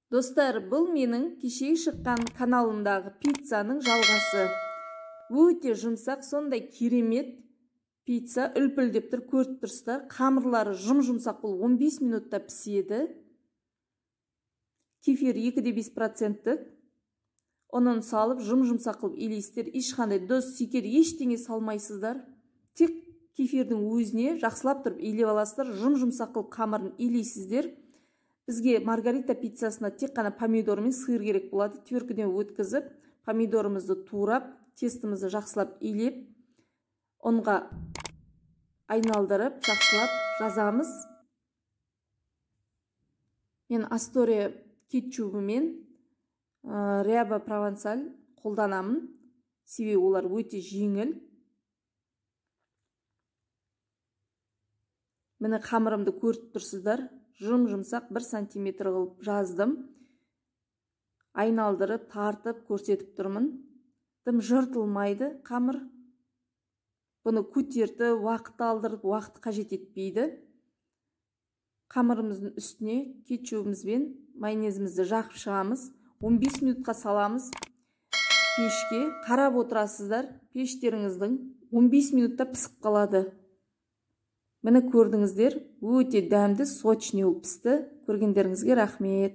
Достар, бұл менің кешегі шыққан каналымдағы пиццаның жалғасы. Өте жұмсақ, сондай керемет пицца, үлпілдеп тұр, көріп тұрсыздар. Қамырлары жұм-жұмсақ, бұл 15 минутта піседі. Кефир 2,5%-тік. Ұнын салып, жұм-жұмсақ қылып илейсіздер. Ешқандай тұз, шекер, ештеңе салмайсыздар. Тек кефирдің өзіне жақсылап тұрып илеп аласыздар. Жұм-жұмсақ қылып қамырын илейсіздер. Бізге маргарита пиццасына тек қана помидор мен сыр керек болады. Тверкіден өткізіп, помидорымызды турап, тестімізді жақсылап илеп, ұнға айналдырып, жақсылап жазамыз. Мен Астория кетчубы мен ряба провансаль қолданамын. Себебі олар өте жеңіл. Міне қамырымды көріп тұрсыздар. Жұм-жұмсақ 1 сантиметр қылып жаздым. Айналдырып, тартып көрсетіп тұрмын. Дым жыртылмайды қамыр. Бұны көтертіп, уақыт алдырып, уақыт қажет етпейді. Қамырымыздың үстіне кетчубымыз бен майонезімізді жағып шығамыз. 15 минутқа саламыз пешке. Қарап отырасыздар, пештеріңіздің 15 минутта пісіп қалады. Міне көрдіңіздер, өте дәмді, сочный болып пісті. Көргендеріңізге рахмет.